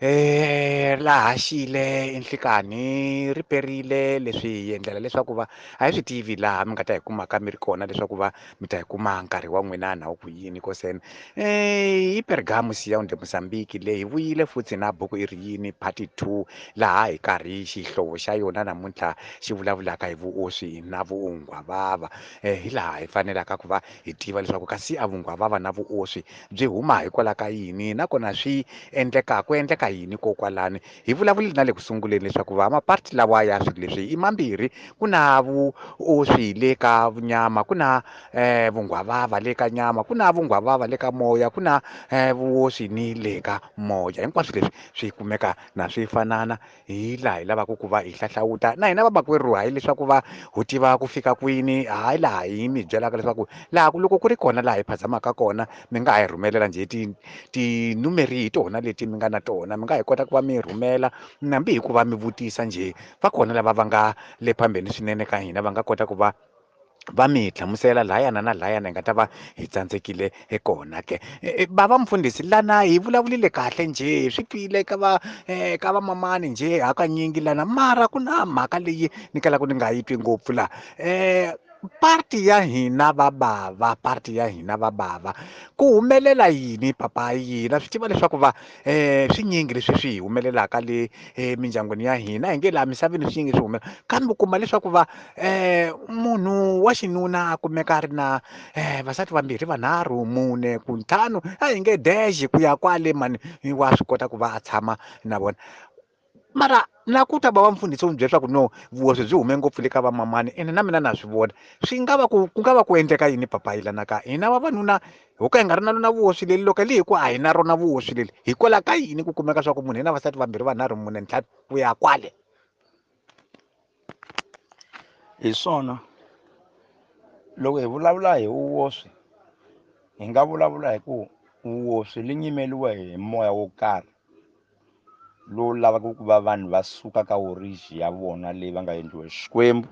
Laha xile i nhlikani ri perile leswi hi endlela leswaku va a hi swi tivi laha mi nga ta hi kumaka mi ri kona leswaku va mi ta hi kuma nkarhi wa n'wina na wu ku yini koseni i Pergamo Siyawu de Mozambique leyi hi vuyile futhi na buku i ri yini part 2 laha hi karhi xihlovo xa yona namuntlha xi vulavulaka hi vuoswi na vunghwavava hi laha hi fanelaka ku va hi tiva leswaku kasi a vunghwavava na vuoswi byi huma hikwalaho ka yini nakona swi endleka ku endleka yini kokwalani hi vulavulile na le ku sunguleni leswaku va maparti lawa ya swilo leswi i mambirhi ku na vuoswi le ka nyama ku na vunghwavava le ka nyama ku na vunghwavava le ka moya ku na vuoswi ni le ka moya hinkwaswo leswi swi kumeka na swi fanana hi laha hi lavaka ku va hi hlahlawuta na hina vamakwerhu hayi leswaku va ho tiva ku fika kwini hayi laha hi mi byelaka leswaku laha loko ku ri kona laha hi phazamaka kona mi nga ha hi rhumelela njhe tinumeri hi tona leti mi nga na tona mi nga hi kota ku va mi rhumela hambi hi ku va mi vutisa njhe va kona lava va nga le phambeni swinene ka hina va nga kota ku va va mi hlamusela layana na layana hi nga ta va hi tsandzekile kona ke bava mfundhisi lana hi vulavulile kahle njhe swi twile ka va ka vamamani njhe hakanyingi lana mara ku na mhaka leyi ni kalaka ni nga yi twi ngopfu laha parti ya hina va bava parti ya hina va bava ku humelela yini papa yina swi tiva leswaku va swinyingi leswi swi hi humelelaka le emindyangwini ya hina hi nge laha misaveni swinyingi swi humelela kambe u kuma leswaku va munhu wa xinuna a kumeka a ri na vasati vambirhi vanharhu mune ku ntlhanu a hi nge dexe ku ya kwale mani wa swi kota ku va a tshama na vona mara na ku ta va va mfundhisi u n'wi byela leswaku no vuoswi byi hume ngopfu le ka vamamani ene na mina na swi vona swi nga va ku ku nga va ku endleka yini papayilana ka hina vavanuna ho ka hi nga ri na lona vuoswi leli loko li hi ku a hi na rona vuoswi leli hikwalaho ka yini ku kumeka swa ku munhu yena vasati vambirhi vanharhu mune ntlhanu ku ya kwale hi swona loko hi vulavula hi vuoswi hi nga vulavula hi ku vuoswi li nyimeliwa hi moya wo karhi lowu lavaka ku va vanhu va suka ka origin ya vona leyi va nga endliwa Xikwembu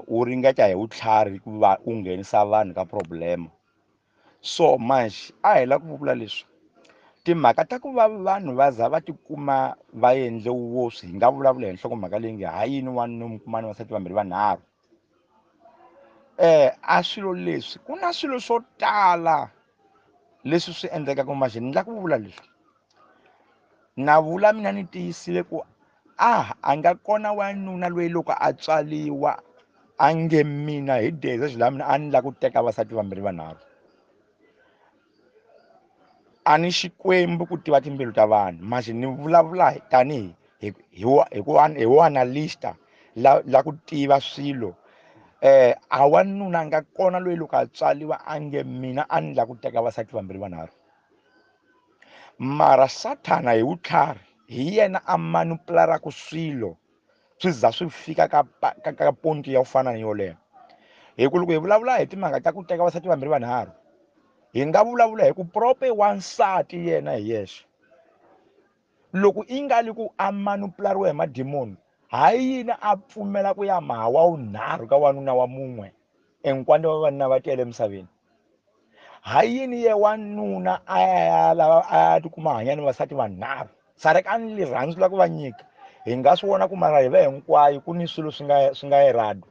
wu ringeta hi vutlhari ku va u nghenisa vanhu ka problem so manje a hi lava ku vula leswi timhaka ta ku va vanhu va za va tikuma va endle vuoswi hi nga vulavula hi nhlokomhaka leyi nge ha yini wanuna mi kuma ni vasati vambirhi vanharhu a swilo leswi ku na swilo swo tala leswi swi endlekaka manje ni la ku vula leswi na vula mina ni tiyisile ku a nga kona wanuna loyi loko a tswaliwa a nge mina hi days la mina a ni la ku teka vasati vambirhi vanharhu a ni xikwembu ku tiva timbilu ta vanhu manje ni vulavula tanihi hi hi analysta la ku tiva swilo a wanuna a nga kona loyi loko a tswaliwa a nge mina a ni la ku teka vasati vambirhi vanharhu mara sathana hi vutlhari hi yena a manipularaku swilo swi za swi fika ka ponti ya ku fana ni yoleyo hi ku loko hi vulavula hi timhaka ta ku teka vasati vambirhi vanharhu hi nga vulavula hi ku prope wansati yena hi yexe loko i nga li ku a manipulariwa hi madimoni ha yini a pfumela ku ya maha wa wunharhu ka wanuna wa mun'we enkwanda wa vavanuna va tele emisaveni ha yini ye wanuna a ya lava a tikuma hanya ni vasati vanharhu sareka ni rirhandzu la ku va nyika hi nga swi vona ku mara hi va hinkwayo ku ni swilo swi nga erado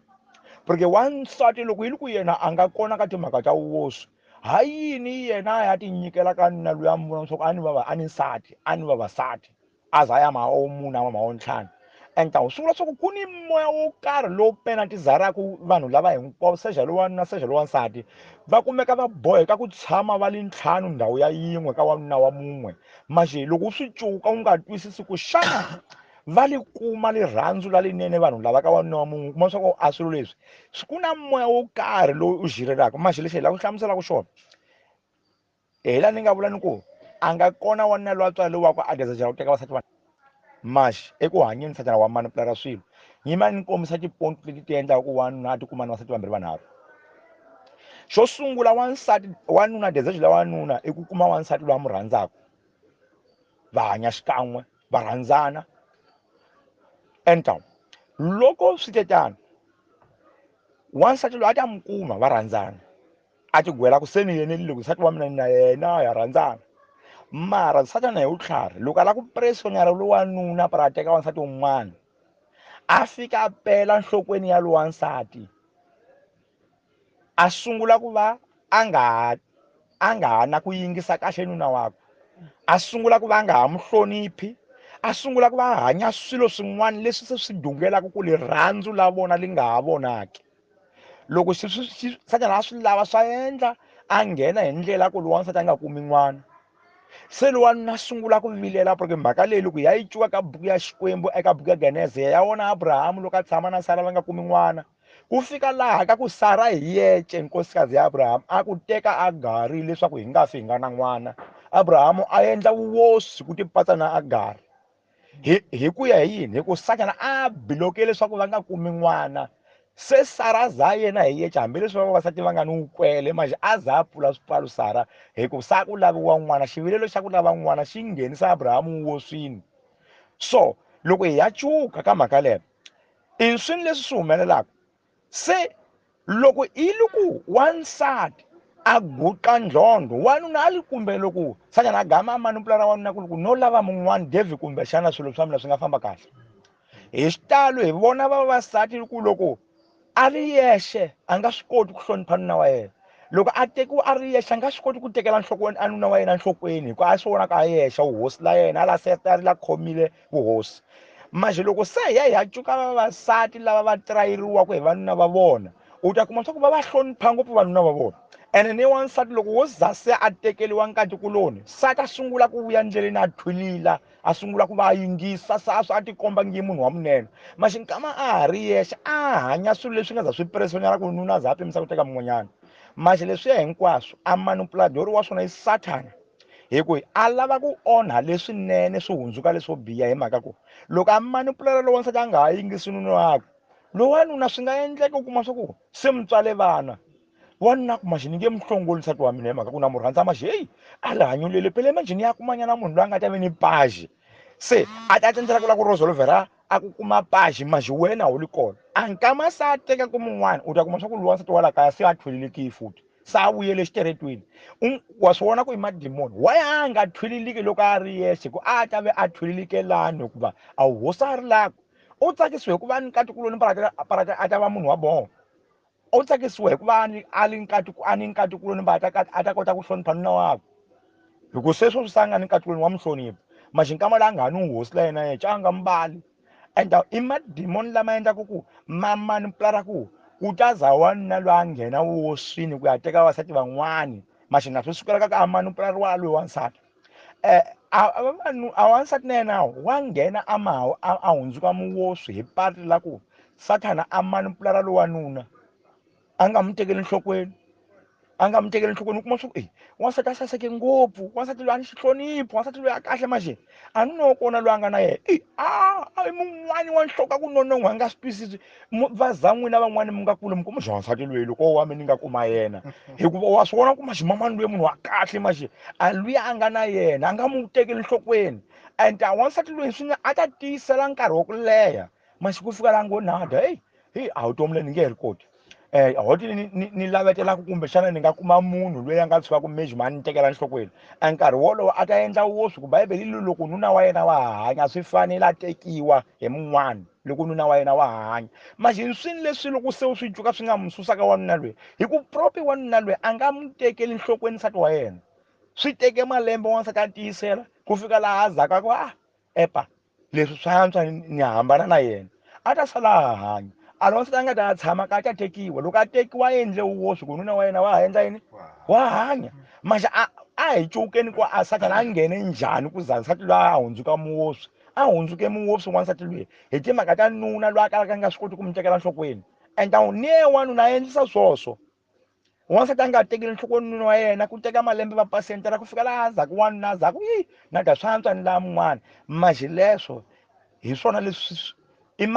porque wansati loko yi ri ku yena a nga kona ka timhaka ta vuoswi ha yini yena a ya tinyikela ka nuna loyi a mi vona leswaku a ni vava a ni nsati a ni vavasati a za ya maha wo mune a maha wo ntlhanu and swi vula leswaku ku ni moya wo karhi lowu penatizaraku vanhu lava hinkwavo seja lowanuna seja lowansati va kumeka va boheka ku tshama va li ntlhanu ndhawu ya yin'we ka wanuna wa mun'we manje loko u swi cuka u nga twisisi ku xana va li kuma rirhandzu la linene vanhu lava ka wanuna wa mun'we kuma leswaku a swilo leswi ku na moya wo karhi lowu u jirelaka manje lexi hi lava ku hlamuselaka xona hi laha ni nga vula ni ku a nga kona wanuna loyi a tswariwaka a decide ku teka vasati va maxi eku hanyeni sathana wa manipulara swilo yima ni kombisa tiponti leti ti endlaka ku wanuna a tikuma ni vasati vambirhi vanharhu xo sungula wansati wanuna decide la wanuna i ku kuma wansati loyi a mu rhandzaka va hanya xikan'we va rhandzana enta loko swi te tano wansati loyi a ta mu kuma va rhandzana a ti gwela ku se ni yenelile ku nsati wa mina na yena ya rhandzana Mara Sathana hi vutlhari loko a lava ku presonyara lowa nuna para a teka wansati wun'wana a fika a pela nhlokweni ya lowa nsati a sungula ku va a nga ha na ku yingisa kahle nuna wakwe, a sungula ku va a nga ha mu hloniphi, a sungula ku va a hanya swilo swin'wana leswi se swi dungelaka ku rirhandzu la vona li nga ha vonaki. Loko Sathana a swi lava swa endla a nghena hi ndlela ku lowa nsati a nga kumi n'wana, se lowa a sungula ku vilela porque mhaka leyi loko ya yi cuka ka buku ya Xikwembu eka buku ya Geneze ya wona Abrahamu loko a tshama na Sara va nga kumi n'wana, ku fika laha ka ku Sara hi yece nkosikazi ya Abrahamu a ku teka Agari leswaku hi nga fi hi nga na n'wana. Abrahamu a endla vuoswi ku tipatsa na Agari hi ku ya hi yini? Hi ku Sathana a biloke leswaku va nga kumi n'wana. Se Sara za yena hi yece, hambileswi vavasati va nga ni wukwele manje a za a pfula swipfalo Sara hi ku sa ku laviwa n'wana. Xivilelo xa ku lava n'wana xi nghenisa Abrahamu wuoswini. So loko hi ya cuka ka mhaka leyo i swini leswi swi humelelaka? Se loko i li ku wansati a guqa ndlondlo wanuna a li kumbe loko Sathana a gama a manipulana wanuna ku loko no lava mun'wani David kumbexana swilo swa mina swi nga famba kahle. Hi xitalo hi vona vavasati ku loko a ri yexe a nga swi koti ku hlonipha nuna wa yena, loko a tekiwa a ri yexe a nga swi koti ku tekela nhlokweni a nuna wa yena nhlokweni, hikuva a swi vonaka a yexe vuhosi la yena a la se a ri la khomile vuhosi. Manje loko se hi ya hi ya cuka vavasati lava va tirayeriwaka hi vanuna va vona, u ta kuma swa ku va va hlonipha ngopfu vanuna va vona. Ene ni wansati loko wo za se a tekeliwa nkatikuloni se a ta sungula ku vuya ndleleni a thwilila, a sungula ku va a yingisa se a swi a tikomba ngi munhu wa munene. Maxi nkama a ha ri yexe a hanya swilo leswi nga za swi presonyana ku nuna a za a pimisa ku teka mun'wanyana. Maxi leswiya hinkwaswo a manipuladori wa swona i Sathana, hi ku a lava ku onha leswinene swi hundzuka leswo biha. Hi mhaka ku loko a manipulela lowa nsati a nga ha yingisi nuna wakwe, lowanuna swi nga endleka u kuma swa ku se mi tswale vana, wanuna ku maxi ni nge mi hlongoli nsati wa mina hi mhaka ku na mu rhandza, maxi heyi a rihanyo leli phele manjhe ni ya kumanyana munhu loyi a nga ta ve ni paji se a ta tsandzela ku lava ku resolvera a ku kuma paji. Maxi wena wu li kona a nkama se a teka ku mun'wana, u ta kuma swa ku lowa nsati wa la kaya se a thwilelekile futhi se a vuyele xiteretweni. Wa swi vona ku i madimoni. Why a nga thwileliki loko a ri yexe? Ku a ta ve a thwilelekelani hikuva a wu hosi a ri lako u tsakisiwe hi ku va ni nkatikuloni parata a ta va munhu wa boho, u tsakisiwe hi ku va a li nkati a ni nkatikuloni va a ta kota ku hlonipha nuna wakwe, hi ku sweswo swi sanga ni nkatikuloni wa mu hlonipha. Maxi nkama la nga ha ni hosi la yena yexe a nga mbali and i madimoni lama endlaku ku ma manipulara ku ku ta za wanuna loyi a nghena vuoswini ku ya teka vavasati van'wani. Maxi na swi sukela ka ku a manipulariwa loyi wansati a wansati na yena wa nghena a ma a hundzuka muoswi hi pati la ku Sathana a manipulara loyi wanuna a nga mu tekeli enhlokweni, a nga mu tekeli enhlokweni. U kuma swa ku e wansati a saseke ngopfu, wansati loyi a ni xihlonipho, wansati loyi a kahle, maxi a ni no kona loyi a nga na yena i a i mun'wani wa nhloko a ku nonon'hwa a nga swi twisisi. Va za n'wina van'wani mi nga kule mi kuma wansati loyi loko wa mina ni nga kuma yena, hikuva wa swi vona ku maxi mamani loyi munhu wa kahle, maxi a luya a nga na yena a nga mu tekeli enhlokweni. And a wansati loyi swi a ta tiyisela nkarhi wa ku leha, maxi ku fika laha ngo nada heyi heyi a vutomi leyi ni nge he ri koti hoti ni lavetelaku kumbexana ni nga kuma munhu loyi a nga tshukaka maybe a ni tekela enhlokweni. A nkarhi wolowo a ta endla woswi ku bibele yi loko nuna wa yena wa ha hanya swi fanele a tekiwa hi mun'wana loko nuna wa yena wa ha hanya. Maxi swini leswi loko se u swi cuka swi nga mu susaka wanuna loyi hi ku propi wanuna loyi a nga mu tekeli enhlokweni nsati wa yena. Swi teke malembe wansati a tiyisela ku fika laha a zaka ku a epa leswi swa antswa ni hambana na yena, a ta sala a hanya. A loko wansati a nga ta tshama ka a ta tekiwa, loko a tekiwa a endle woswi ku nuna wa yena wa ha endla yini, wa hanya. Maxi a hi cukeni ku a Sathana a nghene njhani ku za nsati loyi a hundzuka muoswi, a hundzuke muoswi wansati loyi hi timhaka ta nuna loyi a kalaka a nga swi koti ku mu tekela enhlokweni. And ni ye wanuna a endlisa swoswo, wansati a nga tekeli enhlokweni nuna wa yena ku teka malembe va pasentela ku fika laha a zaku wanuna a zaku yi na ta swa antswa ni laha mun'wana. Maxi leswo hi swona leswi i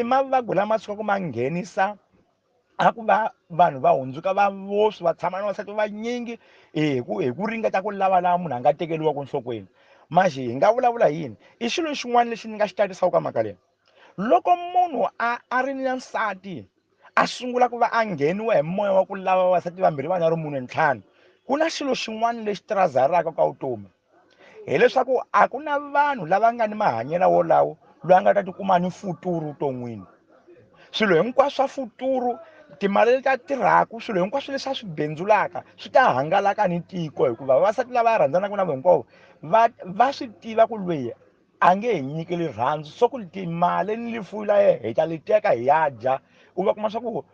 mavabyi lama sukaka ma nghenisa a ku va vanhu va hundzuka va voswi va tshama na vasati vanyingi hi ku ringeta ku lava laha munhu a nga tekeriwaka enhlokweni. Maxi hi nga vulavula hi yini? I xilo xin'wana lexi ni nga xi tatisaka ka mhaka leyi. Loko munhu a ri na nsati a sungula ku va a ngheniwa hi moya wa ku lava vavasati vambirhi, vanharhu, mune, ntlhanu, ku na xilo xin'wana lexi tirazaraka ka vutomi. Hileswaku a ku na vanhu lava nga ni mahanyelo wolawo loyi a nga ta tikuma ni futuru vuton'wini. Swilo hinkwaswo swa futuru, timali leti a tirhaka, swilo hinkwaswo leswi a swi bindzulaka swi ta hangalaka ni tiko, hikuva vavasati lava a rhandzanaka na vo hinkwavo va swi tiva ku loyi a nge hi nyiki rirhandzu, so ku timali ni rifuwo la yena hi ta li teka hi ya dya. U va kuma swa ku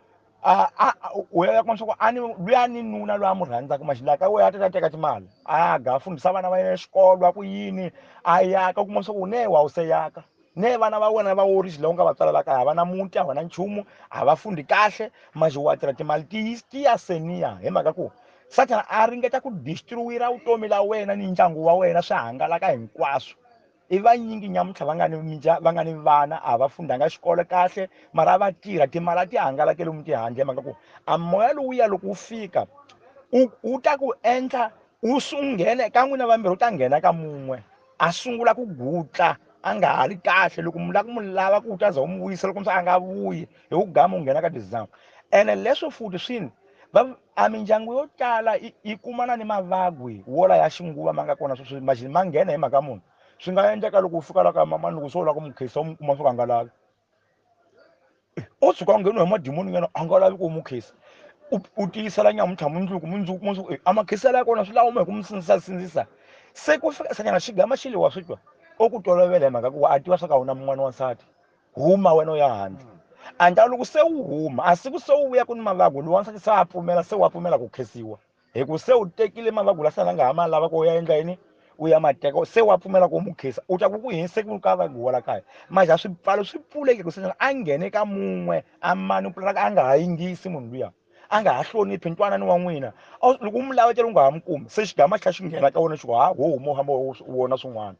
u ya kuma swa ku a ni luya ni nuna loyi a n'wi rhandzaka maxila ka wena a ta teka timali a ga fundisa vana va yena xikolo a ku yini a yaka, u kuma swa ku ne wa wu se yaka ne vana va wena va worisi laha u nga va tswalela kaya, a va na muti, a va na nchumu, a va fundi kahle, manjhe wa tirha timali ti ya seniya. Hi mhaka ku Sathana a ringeta ku destroy-a vutomi la wena ni ndyangu wa wena, swi hangalaka hinkwaswo. I vanyingi nyamuntlha va nga ni va nga ni vana, a va fundanga xikolo kahle, mara a va tirha, timali a ti hangalakele lomu tihandle. Hi mhaka ku a moya lowuya loko wu fika wu ta ku endla wu nghena ka n'wina vambirhi, wu ta nghena ka mun'we, a sungula ku gutla a nga ha ri kahle. Loko mi lava ku mu lava ku ta za u mu vuyisa, loko a nga vuyi hi ku gama u nghena ka design. Ene leswo futhi swini va a mindyangu yo tala yi kumana ni mavabyi wola ya xinguva ma nga kona sweswi, ma nghena hi mhaka munhu. Swi nga endleka loko u fika la ka mamani, loko se u lava ku mu khisa u mu kuma swo ka a nga lavi, o tshuka u ngheniwa hi madimoni nyana, a nga lavi ku u mu khisa, u tiyisela nyamuntlha, mundzuku mundzuku mundzuku a makhiselo ya kona swi lava u hi ku mu sindzisa sindzisa, se ku fika sanyana xigama xi lewa swi twa o ku tolovela, hi mhaka ku a tiva swa ka wena mun'wana wansati huma wena u ya handle. A loko se u huma a siku se u vuya ku ni mavabyi, lowu wansati se a pfumela, se wa pfumela ku khisiwa, hi ku se u tekile mavabyi la sala nga ha ma lava ku u ya endla yini, u ya mateka, se wa pfumela ku mu khisa, u ta ku ku yini se ku ka va la kaya. Manje swipfalo swi pfuleke ku se a nghene ka mun'we a manipulaka, a nga ha yingisi munhu luya, a nga ha hloniphi ntwanano wa n'wina, loko u mu lavetela u nga ha mu kumi, se xigama xi tlhela xi nghena ka wena xi ku ha ho huma u hamba u vona swin'wana.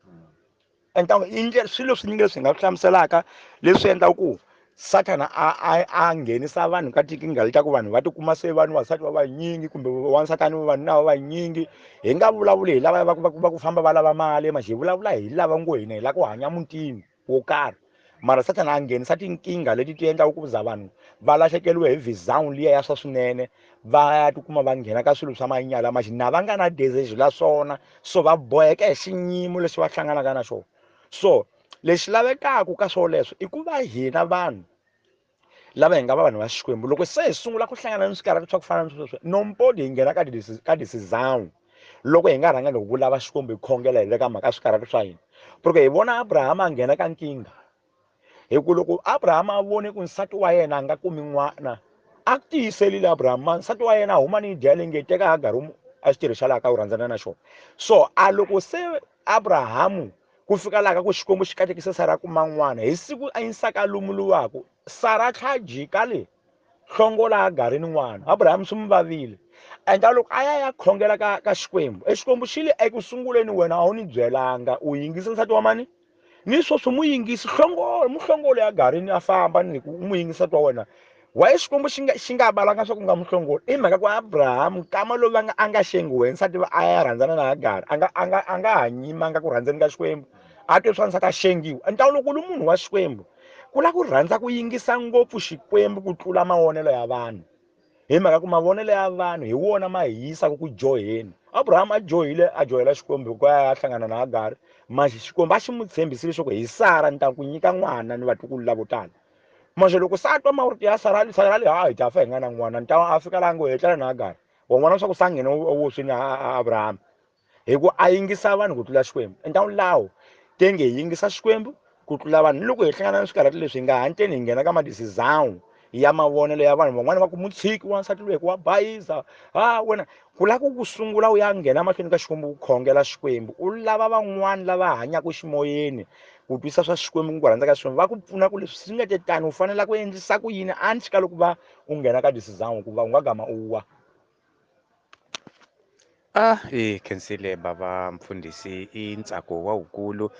Ene i ndlela swilo swinyingi leswi hi nga swi hlamuselaka leswi endlaka ku Sathana a nghenisa vanhu ka tinkingha leta ku vanhu va tikuma se vanhu vasati va vanyingi kumbe wansati a ni vavanuna va vanyingi. Hi nga vulavuli hi lava va ku famba va lava mali, manje hi vulavula hi lava ngo hina hi lava ku hanya mutini wo karhi, mara Sathana a nghenisa tinkingha leti ti endlaka ku za vanhu va lahlekeriwe hi vision liya ya swa swinene, va ya tikuma va nghena ka swilo swa manyala, manje na va nga na decision la swona, so va boheka hi xiyimo lexi va hlanganaka na xona. So lexi lavekaka ka swoleswo i ku va hina vanhu lava hi nga va vanhu va Xikwembu, loko se hi sungula ku hlangana ni swikarhati swa ku fana na sweswo, nompodi hi nghena ka decision loko hi nga rhanga hi ku lava Xikwembu hi khongela hi le ka mhaka swikarhati swa hina. Porque hi vona Abraham a nghena ka nkingha, hi ku loko Abraham a vone ku nsati wa yena a nga kumi n'wana, a tiyiselile Abraham, nsati wa yena a huma ni idea leyi nge teka Hagari a xi tirhisa laha ka ku rhandzana na xona. So a loko se Abrahamu ku fika laha ka ku Xikwembu xi katekise Sara kuma n'wana, hi siku Isaka a lumuluwaka, Sara a tlhela a jika le hlongola Hagari ni n'wana. Abraham swi n'wi vavile. Endla loko a ya ya khongela ka Xikwembu, e Xikwembu xi le eku sunguleni wena a wu ni byelanga, u yingisa nsati wa mani ni sweswi mu yingisi hlongolo mu hlongolo ya Hagari a famba ni ku mu yingisa nsati wa wena. Why Xikwembu xi nga balanga swa ku nga muhlongoli? I mhaka ku Abraham kama loyi a nga xengiwe nsati a ya rhandzana na Hagari, a nga ha nyimanga ku rhandzeni ka Xikwembu, a twe swa nsati a xengiwa. Ntlangu loko u ri munhu wa Xikwembu, ku lava ku rhandza ku yingisa ngopfu Xikwembu ku tlula mavonelo ya vanhu, hi mhaka ku mavonelo ya vanhu hi wona ma hi yisaka ku joheni. Abraham a johile, a johela Xikwembu hikuva a ya hlangana na Hagari, manje Xikwembu a xi n'wi tshembisile leswaku hi Sara ni ta ku nyika n'wana ni vatukulu lavo tala. Manje loko se a twa marito ya Sara, Sara le ha hi ta fa hi nga na n'wana, ni ta a fika laha ngo etlela na Hagari. Wa vona leswaku se a nghena vuoswini a Abraham, hi ku a yingisa vanhu ku tlula Xikwembu. Ntlangu lawo te nge hi yingisa Xikwembu ku tlula vanhu. Ni loko hi hlangana ni swikarhati leswi hi nga hatleni hi nghena ka madecision ya mavonelo ya vanhu van'wana, va ku mu tshiki wansati loyi ku wa bayiza, ha wena ku lava ku sungula u ya nghena mahlweni ka Xikwembu ku khongela Xikwembu, u lava van'wana lava hanyaka ximoyeni ku twisisa swa Xikwembu ku rhandza ka Xikwembu, va ku pfuna ku leswi swi nga te tani u fanele ku endlisa ku yini handle ka loko va u nghena ka decision ku va u nga gama u wa. A hi khensile bava mfundhisi, i ntsako wa wukulu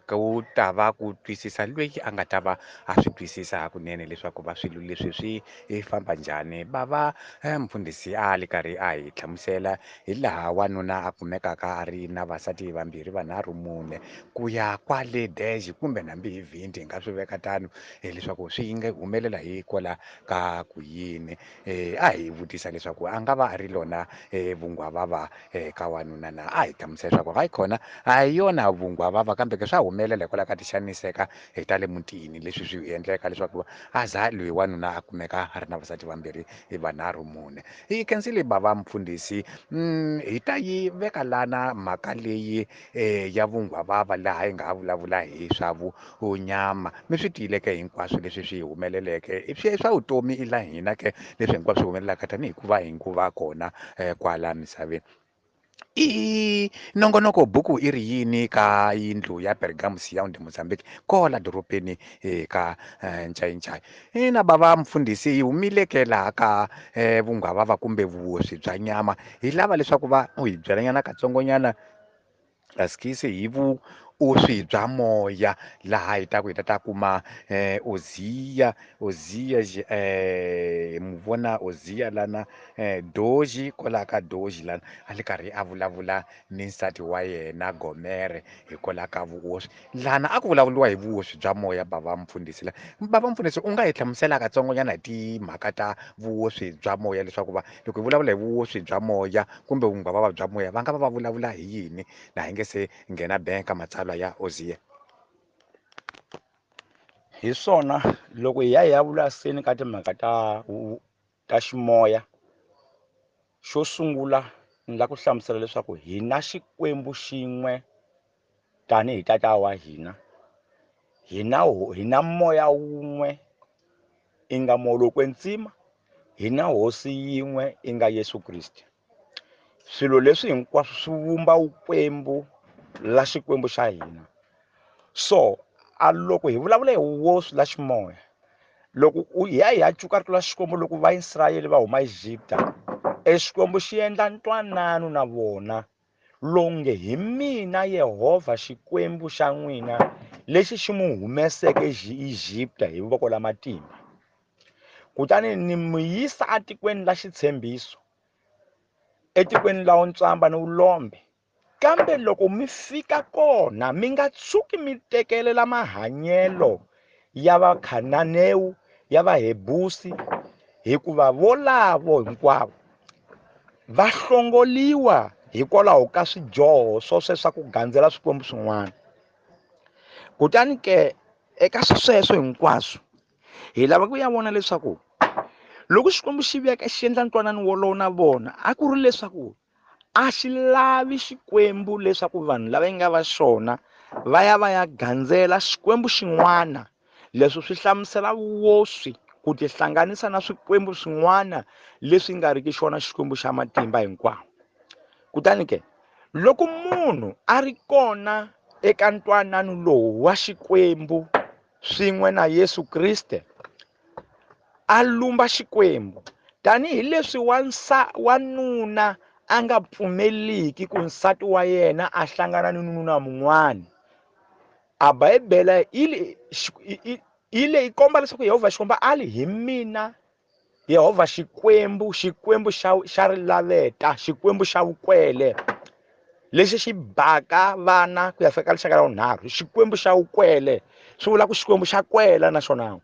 ku ta va ku twisisa loyi a nga ta va a swi twisisa hakunene leswaku va swilo leswi swi famba njhani. Bava mfundhisi a li karhi a hi hlamusela hi laha wanuna a kumekaka a ri na vasati vambirhi vanharhu mune ku ya kwale dash kumbe hambi hi 20, hi nga swi veka tano leswaku swi nga humelela hi kwala ka ku yini. A hi vutisa leswaku a nga va a ri lona vungwavava vunghwavava ka wanuna na. A hi hlamusela leswaku hayi khona a hi yona vunghwavava, kambe ke swa humelela hikwalaho ka ti xaniseka hi ta le mutini, leswi swi endleka leswaku a za loyi wanuna a kumeka a ri na vasati vambirhi vanharhu mune. Hi khensile bava mfundhisi. Hi ta yi veka lana mhaka leyi ya vunghwavava, laha hi nga ha vulavula hi swa vunyama. Mi swi twile ke hinkwaswo leswi swi humeleleke i swa vutomi i la hina ke, leswi hinkwaswo swi humelelaka tanihi ku va hi nguva kona kwala misaveni. I nongonoko buku i ri yini ka yindlu ya Pergamos Yaounde Mozambique kola dorobeni ka Nchayinchayi. Ina bava mfundhisi, hi humile ke laha ka vunghwavava kumbe vuoswi bya nyama, hi lava leswaku va u hi byelanyana katsongonyana asikisi hi vuoswi bya moya, laha hi ta ku hi ta kuma Oziya, Oziya mu vona Oziya lana Doji, kwalaha ka Doji lana a li karhi a vulavula ni nsati wa yena Gomere hikwalaho ka vuoswi. Lana a ku vulavuriwa hi vuoswi bya moya bava mfundhisi la. Bava mfundhisi, u nga hi hlamusela katsongonyana hi timhaka ta vuoswi bya moya, leswaku va loko hi vulavula hi vuoswi bya moya kumbe vunghwavava bya moya va nga va va vulavula hi yini, na hi nge se nghena bank matsalwa ya Oziya? Hi swona, loko hi ya hi ya vulaseni ka timhaka ta ximoya, xo sungula ni lava ku hlamusela leswaku hi na Xikwembu xin'we tanihi tata wa hina, hi na moya wun'we i nga moya lowo kwetsima, hi na hosi yin'we i nga Yesu Kriste. Swilo leswi hinkwaswo swi vumba vukwembu la Xikwembu xa hina. So a loko hi vulavula hi vuoswi la ximoya, loko u hi ya hi ya cuka rito la Xikwembu, loko Vaisrayele va huma Egipta, e Xikwembu xi endla ntwanano na vona longe hi mina Yehovha Xikwembu xa n'wina lexi xi mu humeseke Egipta hi voko la matimba, kutani ni mi yisa etikweni la xitshembiso, etikweni la ntswamba ni vulombe. Kambe loko mi fika kona mi nga tshuki mi tekelela mahanyelo ya Vakhananewu, ya Vahebusi, hikuva volavo hinkwavo va hlongoliwa hikwalaho ka swidyoho swoswe swa ku gandzela swikwembu swin'wana. Kutani ke eka sweswo hinkwaswo hi lava ku ya vona leswaku loko Xikwembu xi veka xi endla ntwanano wolowo na vona, a ku ri leswaku a xi lavi Xikwembu leswaku vanhu lava nga va xona va ya va ya gandzela Xikwembu xin'wana. Leswi swi hlamusela vuoswi, ku tihlanganisa na swikwembu swin'wana leswi nga riki xona Xikwembu xa matimba hinkwawo. Kutani ke loko munhu a ri kona eka ntwanano lowu wa Xikwembu swin'we na Yesu Kriste, a lumba Xikwembu tanihileswi wanuna a nga pfumeliki ku nsati wa yena a hlangana ni nuna mun'wana. A Bibele yi le yi komba leswaku Yehovha Xikwembu a li hi mina Yehovha Xikwembu, Xikwembu xa rilaveta, Xikwembu xa vukwele lexi xi baka vana ku ya fika ka rixaka ra vunharhu. Xikwembu xa vukwele swi vula ku Xikwembu xa kwela na xona,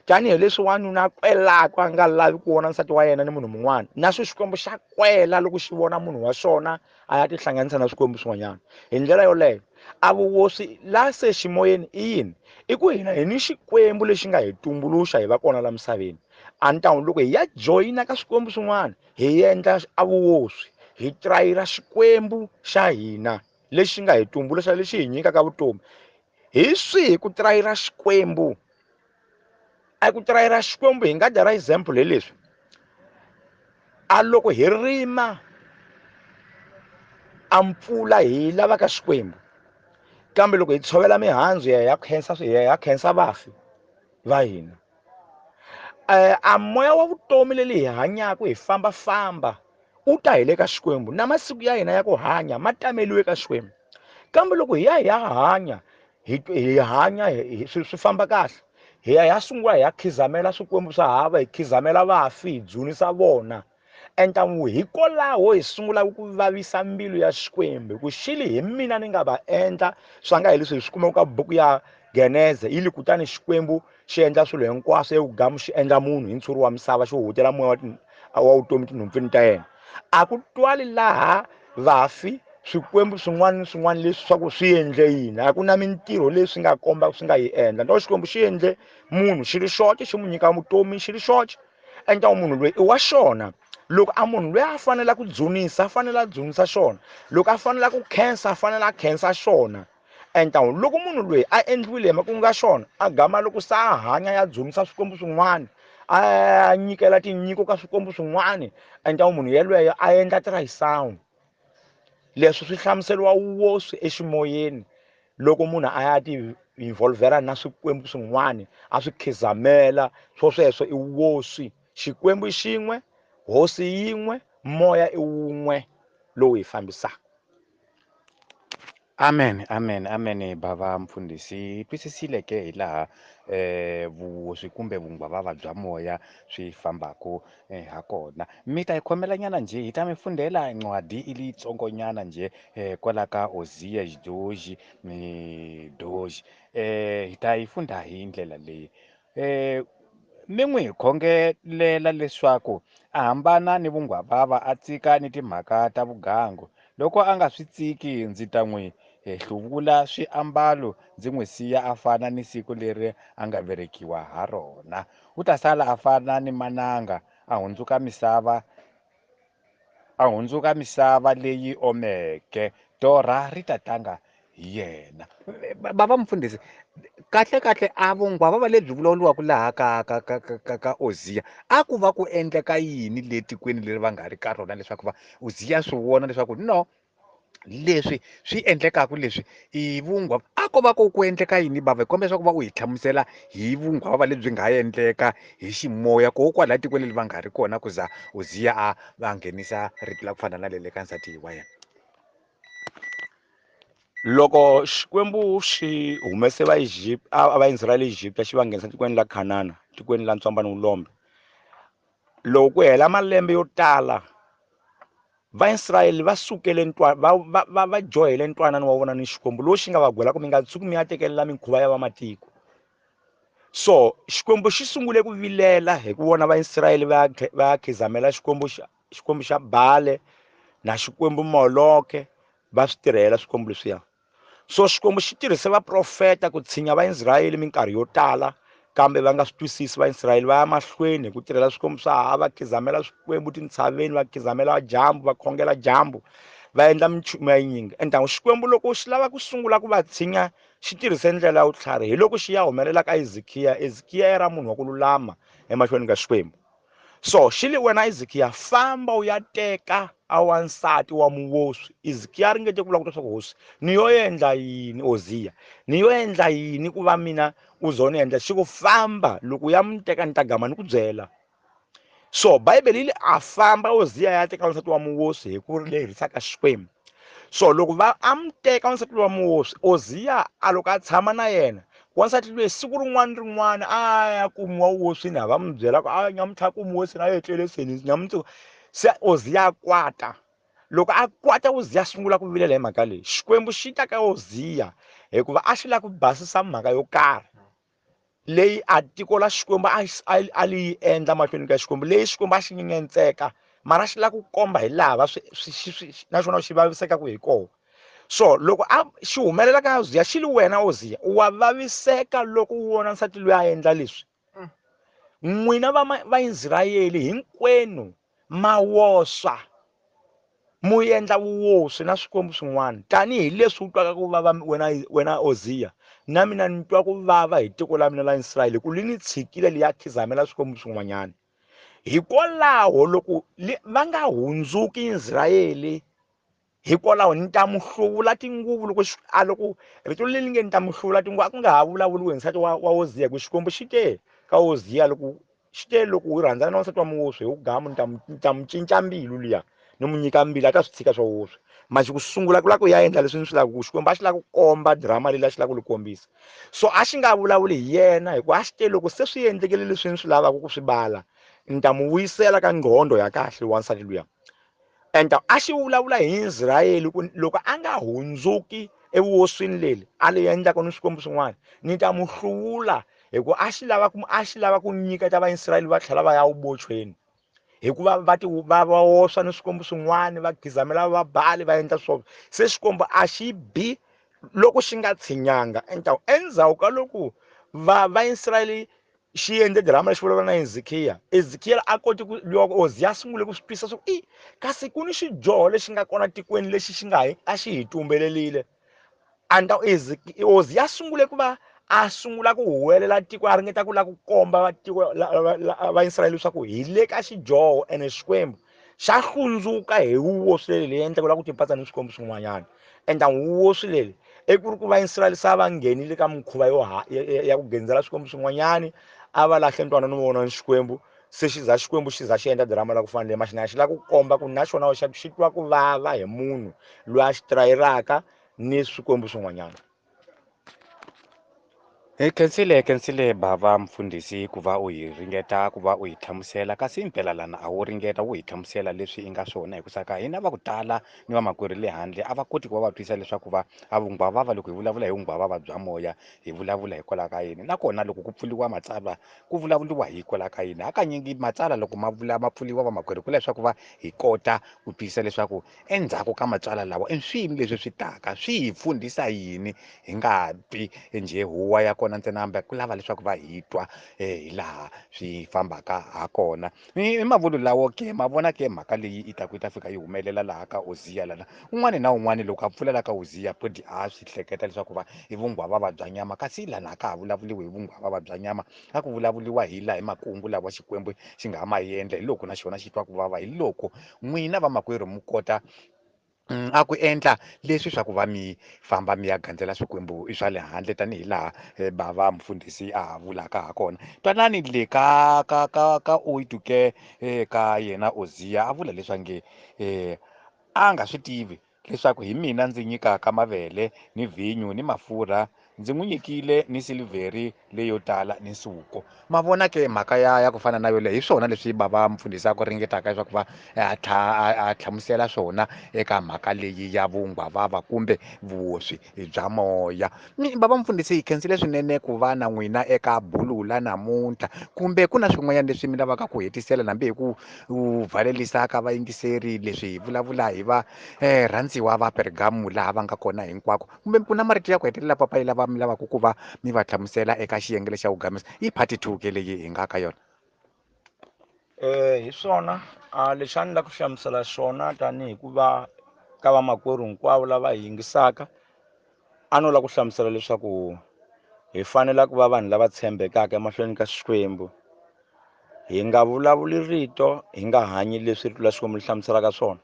tanihileswi wanuna a kwelaka a nga lavi ku vona nsati wa yena ni munhu mun'wana, na swo Xikwembu xa kwela loko xi vona munhu wa xona a ya tihlanganisa na swikwembu swin'wanyana. Hi ndlela yoleyo a vuoswi la se ximoyeni i yini? I ku hina hi ni Xikwembu lexi nga hi tumbuluxa hi va kona la misaveni. A ni ta loko hi ya joyina ka swikwembu swin'wana hi endla a vuoswi, hi trayira Xikwembu xa hina lexi nga hi tumbuluxa, lexi hi nyikaka vutomi. Hi swihi ku trayira Xikwembu? A ku trayira Xikwembu hi nga dya example hi leswi. A loko hi rima a mpfula hi lava ka Xikwembu, kambe loko hi tshovela mihandzu ya khensa ya khensa vafi va hina. A moya wa vutomi leli hi hanyaka hi fambafamba u ta hi le ka Xikwembu, na masiku ya hina ya ku hanya ma tameliwe ka Xikwembu. Kambe loko hi ya hi ya hanya hi hanya swi famba kahle, hi ya hi ya sungula hi ya khizamela swikwembu swa hava, hi khizamela vafi, hi dzunisa vona. Entamu hikwalaho hi sungula ku vavisa mbilu ya Xikwembu, hi ku xili hi mina ni nga va endla swa nga hi leswi hi swi kumaka ka buku ya Geneze, yi li kutani Xikwembu xi endla swilo hinkwaswo, evugamu xi endla munhu hi ntshuri wa misava, xi huhutela moya wa vutomi tinhompfini ta yena. A ku twali laha vafi swikwembu swin'wana ni swin'wana leswi swa ku swi endle yini, a ku na mintirho leyi swi nga komba swi nga yi endla. Ndo Xikwembu xi endle munhu xi ri xoxe, xi n'wi nyika vutomi xi ri xoxe, endla munhu loyi i wa xona. Loko a munhu loyi a fanele ku dzunisa, a fanele a dzunisa xona. Loko a fanele ku khensa, a fanele a khensa xona. Endla loko munhu loyi a endliwile hi makungu ya xona, a gama loko se a hanya ya dzunisa swikwembu swin'wana, a nyikela tinyiko ka swikwembu swin'wana, endla munhu yelweyo a endla trayisawuni. Leswi swi hlamuseriwa woswi eximoyeni loko munhu a ya ti involvera na swikwembu swin'wana, a swi khizamela, swo sweswo i woswi. Xikwembu xin'we, hosi yin'we, moya i wun'we lowu hi fambisaka. Amen, amen, amen bava mfundhisi. Hi twisisile ke hi laha vuoswi kumbe vungwavava bya moya swi fambaku ha kona. Mi ta hi khomelanyana njhe, hi ta mi fundhela ncwadi i leyitsongonyana njhe kwala ka Oziya Xidoji mi doji. Hi ta yi fundha hi ndlela leyi. Mi n'wi khongelela leswaku a hambana ni vungwavava, a tsika ni timhaka ta vugangu. Loko a nga swi tsiki, ndzi ta n'wi hluvula swiambalo, ndzi n'wi siya a fana ni siku leri a nga velekiwa ha rona. U ta sala a fana ni mananga, a hundzuka misava, a hundzuka misava leyi omeke. Torha ri ta tlanga hi yena. Bava mfundhisi, kahle kahle a vungwavava lebyi vulavuriwaka laha ka Oziya, a ku va ku endleka yini le tikweni leri va nga ri ka rona leswaku va Oziya swi vona leswaku no, leswi swi endlekaka leswi i vungwa? A ko va ku endleka yini bava? Hi kombela leswaku va u hi hlamusela hi vungwavava lebyi nga endleka hi ximoya ko kwala tikweni leri va nga ri kona, ku za Oziya a va nghenisa rito la ku fana na lele ka nsati wa yena. Loko Xikwembu xi humese va Vaisrael Egypta, xi va nghenisa tikweni la Kanana, tikweni la Ntswamba ni Vulombe. Loko ku hela malembe yo tala, Vaisrael va sukele ntwa, va, va, va, va dyohele ntwanano wa vona ni Xikwembu lowu xi nga va gwela ku mi nga tshuki mi ya tekelela mikhuva ya vamatiko. So Xikwembu xi sungule ku vilela hi ku vona Vaisrael va ya khizamela Xikwembu xa Baale na Xikwembu Moloke, va swi tirhela swikwembu leswiya. So Xikwembu xi tirhise vaprofeta ku tshinya Vaisrael minkarhi yo tala, kambe va nga swi twisisi. Vaisrael va ya mahlweni hi ku tirhela swikwembu swa hava, va khizamela swikwembu tintshaveni, va khizamela dyambu, va khongela dyambu, va endla minchumu ya yinyingi. Entangu Xikwembu loko xi lava ku sungula ku va tshinya, xi tirhise ndlela ya vutlhari. Hi loko xi ya humelela ka Ezekiya. Ezekiya i ra munhu wa ku lulama emahlweni ka Xikwembu. So xi li, wena Ezekiya, famba u ya teka a wansati wa muoswi. Ezekiya a ringete ku vula ku leswaku hosi, ni yo endla yini? Oziya, ni yo endla yini ku va mina u zo ni endla? Xi ku, famba, loko u ya mi teka ni ta gama ni ku byela. So Bibele yi li, a famba Oziya ya teka wansati wa muoswi hi ku lerisa ka Xikwembu. So loko va a mi teka wansati wa muoswi, Oziya a loko a tshama na yena, wansati loyi siku rin'wana ni rin'wana a ya kumiwa vuoswini, a va mi byela ku a nyamuntlha kumiwe seni, a etlele seni nyamuntlha. Se Oziya a kwata. Loko a kwata, Oziya a sungula ku vilela hi mhaka leyi. Xikwembu xi ta ka Oziya hikuva a xi lava ku basisa mhaka yo karhi leyi a tiko la Xikwembu a li yi endla mahlweni ka Xikwembu, leyi Xikwembu a xi nyenyentseka, mara xi lava ku komba hi laha va swi, swi, swi, swi, naswona xi vavisekaka hi kona. So loko a xi humelela ka Oziya, xi li, wena Oziya, wa vaviseka loko u vona nsati loyi a endla leswi. N'wina Vaisraeli hinkwenu ma woswa, mu endla vuoswi na swikwembu swin'wana, tanihileswi u twaka ku vava wena Oziya, na mina ni twa ku vava hi tiko la mina la Israyele, ku li ni tshikile li ya khizamela swikwembu swin'wanyana. Hikwalaho loko va nga hundzuki Israyele, hikwalaho ni ta mu hluvula tinguvu. Loko a loko rito leri nge ni ta mu hluvula tinguvu, a ku nga ha vulavuriwi hi nsati wa Oziya, ku Xikwembu xi te ka Oziya, loko xi te loko u rhandzana na wansati wa muoswi hi vugamu, ni ta mu cinca mbilu liya, ni mu nyika mbilu, a ta swi tshika swa vuoswi. Mara ku sungula ku lava ku ya endla leswi ni swi lavaka, ku Xikwembu a xi lava ku komba drama leyi a xi lava ku li kombisa. So a xi nga vulavuli hi yena, hikuva a xi te loko se swi endlekile leswi ni swi lavaka ku swi vala, ni ta mu vuyisela ka ngqondo ya kahle wansati luya. And a xi vulavula hi Israyele ku loko a nga hundzuki evuoswini leri a li endlaka ni swikwembu swin'wana, ni ta mu hluvula, hikuva a xi lava ku, a xi lava ku nyiketa Vaisrayele va tlhela va ya vubochweni. Hikuva va ti va va oswa ni swikwembu swin'wana, va khizamela va Bali, va endla swona. Se Xikwembu a xi bi loko xi nga tshinyanga. Endzhaku ka loko va Vaisrayele xi endle drama lexi vulavula na Ezekiel, Ezekiel a kote ku loko Oziya a sungule ku swi twisisa swa ku i kasi ku ni xidyoho lexi nga kona tikweni lexi xi nga hi a xi hi tumbelerile. And Oziya a sungule ku va a sungula ku huwelela tiko, a ringeta ku lava ku komba tiko Vaisrayele leswaku hi le ka xidyoho ene Xikwembu xa hlundzuka hi vuoswi leyi endlaka la ku tipatsa ni swikwembu swin'wanyana. Enda vuoswi leri i ku ri ku Vaisrayele se a va nghenile ka mikhuva yo ya ku gandzela swikwembu swin'wanyani, a va lahle ntwanano wa vona ni Xikwembu. Se xi za Xikwembu xi za xi endla drama la ku fana le xi lava ku komba ku na xona xi twa ku vava hi munhu loyi a xi trayelaka ni swikwembu swin'wanyana. Hi khensile, khensile bava mfundhisi ku va u hi ringeta ku va u hi hlamusela, kasi impela lana a wu ringeta wu hi hlamusela leswi i nga swona, hikusa ka hina va ku tala ni vamakwerhu le handle a va koti ku va va twisisa leswaku va a vunghwavava, loko hi vulavula hi vunghwavava bya moya hi vulavula hikwalaho ka yini, nakona loko ku pfuriwa matsalwa ku vulavuriwa hikwalaho ka yini. Hakanyingi matsalwa loko ma vula ma pfuriwa vamakwerhu ku leswaku va hi kota ku twisisa leswaku endzhaku ka matsalwa lawa i swini leswi swi taka, swi hi fundhisa yini, hi nga twi njhe huwa ya kona ntsena, hambi ku lava leswaku va hi twa hi laha swi fambaka ha kona. I mavulu lawo ke ma vona ke mhaka leyi i ta ku yi ta fika yi humelela laha ka Oziya lana, un'wana na un'wana loko a pfula la ka Oziya pudi a swi hleketa leswaku va i vunghwavava bya nyama, kasi lana a ka ha vulavuriwi hi vunghwavava bya nyama, a ku vulavuriwa hi laha hi makungu lawa Xikwembu xi nga ha ma endla, hi loko na xona xi twa ku vava, hi loko n'wina vamakwerhu mi kota a ku endla leswi swa ku va mi famba mi ya gandzela swikwembu swa le handle tanihi laha bava mfundhisi a ha vulaka ha kona. Twanani le ka ka ka ka oitu ke ka yena Oziya a vula leswa nge a nga swi tivi leswaku hi mina ndzi nyikaka mavele ni vhinyo ni mafurha, ndzi n'wi nyikile ni silivheri leyo tala ni nsuku. Ma vona ke mhaka ya ku fana na yoleyo, hi swona leswi bava mfundhisi a ku ringetaka leswaku va a hlamusela swona eka mhaka leyi ya vunghwavava kumbe vuoswi bya moya. Bava mfundhisi, hi khensile swinene ku va na n'wina eka bulu la namuntlha, kumbe ku na swin'wanyana leswi mi lavaka ku hetisela hambi hi ku valelisa ka vayingiseri leswi hi vulavula hi va rhandziwa va Pergamo laha va nga kona hinkwako, kumbe ku na marito ya ku hetelela papayi lava mi lavaka ku va mi va hlamusela eka xiyenge lexa ku gamisa i part 2 ke leyi hi nga ka yona. Hi swona lexi a ni lava ku hlamusela xona tanihi ku va ka vamakwerhu hinkwavo lava hi yingisaka, a no lava ku hlamusela leswaku hi fanele ku va vanhu lava tshembekaka emahlweni ka Xikwembu. Hi nga vulavuli rito hi nga hanyi leswi rito la Xikwembu ri hlamuselaka swona.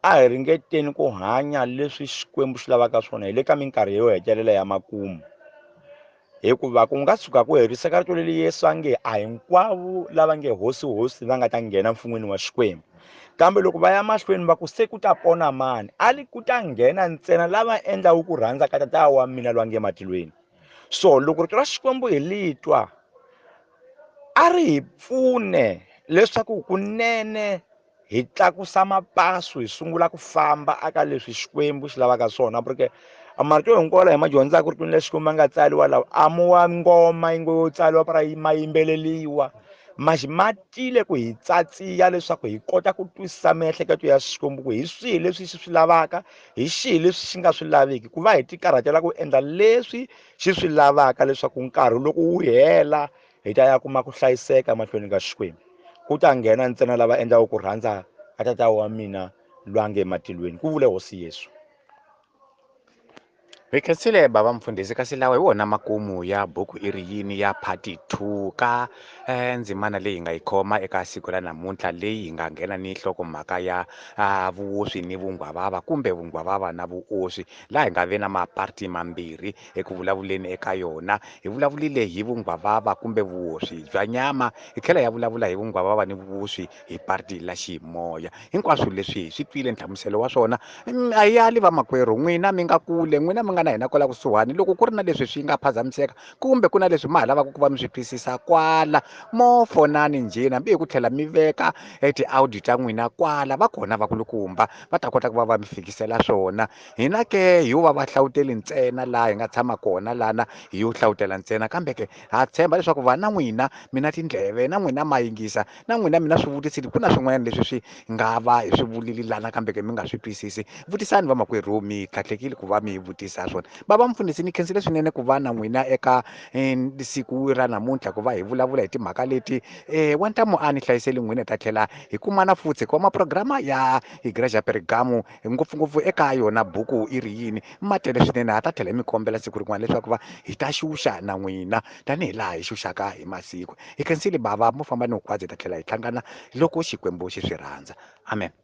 A hi ringeteni ku hanya leswi Xikwembu xi lavaka swona, hi le ka minkarhi yo hetelela ya makumu. Hikuva ku nga tshuka ku heriseka rito leri Yesu a nge a hinkwavo lava nge hosi hosi va nga ta nghena mfun'weni wa Xikwembu, kambe loko va ya mahlweni va ku se ku ta pona mani, a li ku ta nghena ntsena lava endlaka ku rhandza ka Tata wa mina loyi a nge matilweni. So loko rito ra Xikwembu hi li twa, a ri hi pfune leswaku kunene hi tlakusa mapaso, hi sungula ku famba aka leswi Xikwembu xi lavaka swona. Porque marito hinkwawo lawa hi ma dyondzaka ritweni la Xikwembu ma nga tsariwa lawa, a mo wa ngoma yi ngo tsariwa para ma yimbeleliwa, ma tile ku hi tsatsiya leswaku hi kota ku twisisa miehleketo ya Xikwembu ku hi swihi leswi xi swi lavaka, hi xihi leswi xi nga swi laviki, ku va hi tikarhatela ku endla leswi xi swi lavaka leswaku nkarhi loko wu hela hi ta ya kuma ku hlayiseka mahlweni ka Xikwembu. Ku ta nghena ntsena lava endlaka ku rhandza ka Tata wa mina loyi a nge matilweni, ku vule Hosi Yesu. Hi khensile bava mfundhisi, kasi lawa hi wona makumu ya buku i ri yini ya part 2 ka ndzimana leyi hi nga yi khoma eka siku ra namuntlha, leyi hi nga nghena ni nhlokomhaka ya vuoswi ni vunghwavava kumbe vunghwavava na vuoswi, laha hi nga ve na maparti mambirhi eku vulavuleni eka yona. Hi vulavulile hi vunghwavava kumbe vuoswi bya nyama, hi tlhela ya vulavula hi vunghwavava ni vuoswi hi parti la ximoya. Hinkwaswo leswi hi swi twile nhlamuselo wa swona. A hi yali vamakwerhu, n'wina mi nga kule, n'wina mi nga nga na hina kwala kusuhani loko ku ri na leswi swi nga phazamiseka kumbe ku na leswi ma ha lavaka ku va mi swi twisisa kwala mo fonani njheni hambi hi ku tlhela mi veka ti-audio ta n'wina kwala va kona vakulukumba va ta kota ku va va mi fikisela swona. Hina ke hi yo va vahlawuteli ntsena laha hi nga tshama kona lana hi yo hlawutela ntsena kambe ke ha tshemba leswaku va na n'wina mi na tindleve na n'wina ma yingisa na n'wina mi na swivutiso ku na swin'wanyana leswi swi nga va hi swi vulile lana kambe ke mi nga swi twisisi vutisani vamakwerhu mi tlhatlhekile ku va mi vutisa swona. Bava mufundhisi ni khensile swinene ku va na n'wina eka siku ra namuntlha ku va hi vulavula hi timhaka leti wa ntamu a ni hlayiseli n'wina hi ta tlhela hi kumana futhi hikuva maprograma ya Igreja Pergamo ngopfungopfu eka yona buku i ri yini ma tele swinene ha ta tlhela hi mi kombela siku rin'wana leswaku va hi ta xuxa na n'wina tanihi laha hi xuxaka hi masiku. Hi khensile bava mo famba ni hi ta tlhela hi hlangana loko Xikwembu xi swi rhandza. Amen.